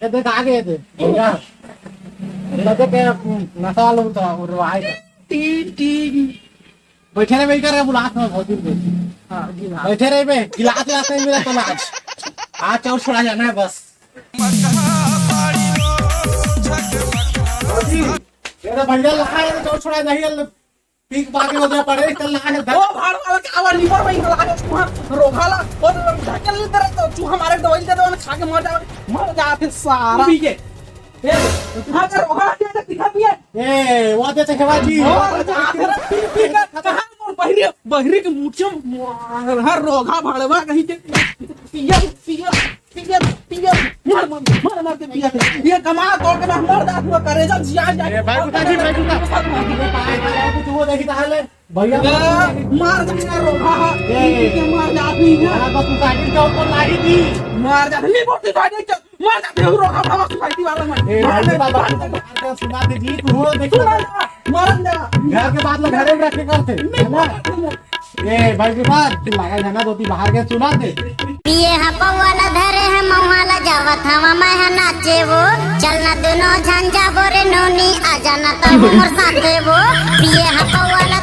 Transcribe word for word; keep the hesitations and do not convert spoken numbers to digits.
ये देख, आगे ये देख। भैया, ये देख, ये नशा वाला तो, वो रवाई का। Tin, tin. बैठे रहे, बैठे रहे, बुला के भौजी को। हाँ, जी हाँ। बैठे रहे बे, गिलास, गिलास नहीं मिला तो आज। आज चाउर छोड़ा जाना है बस। भौजी, ये तो भैया लगा है, तो चाउर छोड़ा नहीं है, पीक पाके हो गया, पड़े, चल लगा है। ओ भाड़ वाला, क्या हुआ? लीवर में लगा है चूहा, रोगा ला, और ढकेल ले तेरे तो चूहा मारे, दवाई दे दो, खा के मर जाओ, मर जाते सारा। पी के। ए, हाँ, कर, ओकरा के देख, दिखा दिए। ए, वो दे, चकेवा जी। और जा, तेरा पी, पी कर, कहाँ मोर बहिरी, बहिरी के मुठिया, हर रोगा भड़वा कहीं के। पिया, पिया, पिया, पिया, मर, मर, मर, मर के पिया। ये कमा तोड़ के मैं मर जात हुआ, करेजा जिया जाए। ए, भाई, गुस्सा जी, भाई, गुस्सा। तू वो देखी ताहले। भैया, ए, मार जाना रोगा। ए, पी के मर जाती है। हाँ, बस तू साइकिल के ऊपर लाई थी। मर जाती, नहीं बोलती साइकिल के। मर जाते हो, रोगा भावा सोसाइटी वाला मन। ए, भाई, बाबा, बाबा, सुना दे जी, तू हो, देख। सुना ना, मरन जा। घर के बात ला घरे में रखे करते, है ना? ए, भाई, बात, तू लगा है ना, दो तीन बाहर के सुना दे। पिए ह पौवा ला धरे ह मौहा ला जावत हवा मैं ह नाचे वो। चलना दोनों झन जाबो रे नोनी, आ जाना तब मोर साथे वो। पिए ह पौवा ला